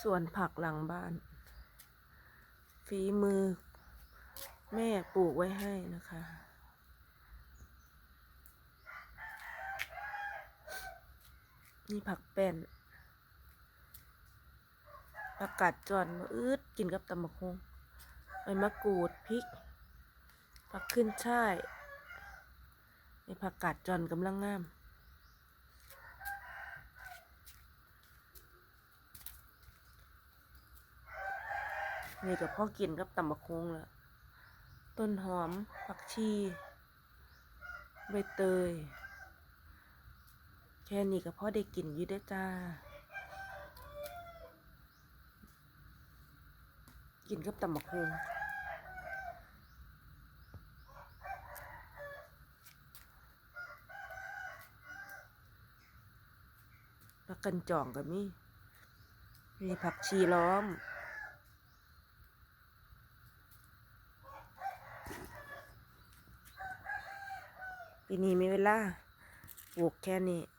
ສວນຜັກຫຼັງບ້ານ ຝີມືແມ່ປູກໄວ້ໃຫ້ນະຄະ. ມີຜັກແປ້ນ ຜັກກາດຈອນ ມາອຶດກິນກັບຕຳບັກຫຸ່ງ, ໃບມະກູດ, ພິກ, ຜັກຂຶ້ນຊ່າຍ. ນີ້ຜັກກາດຈອນກຳລັງງາມ. ນີ້ກໍພໍກິນກັບຕຳບັກຫຸ່ງລະ. ຕົ້ນຫອມ, ຜັກຊີ, ໃບເຕີຍ, ແຄ່ນີ້ກໍພໍໄດ້ກິນຢູ່ເດ້ອຈ້າ. ກິນກັບຕຳບັກຫຸ່ງ. ຜັກກັນຈອງກໍມີ. ມີຜັກຊີລ້ອມ. ປີນີ້ມີເວລາປູກແຄ່ນີ້.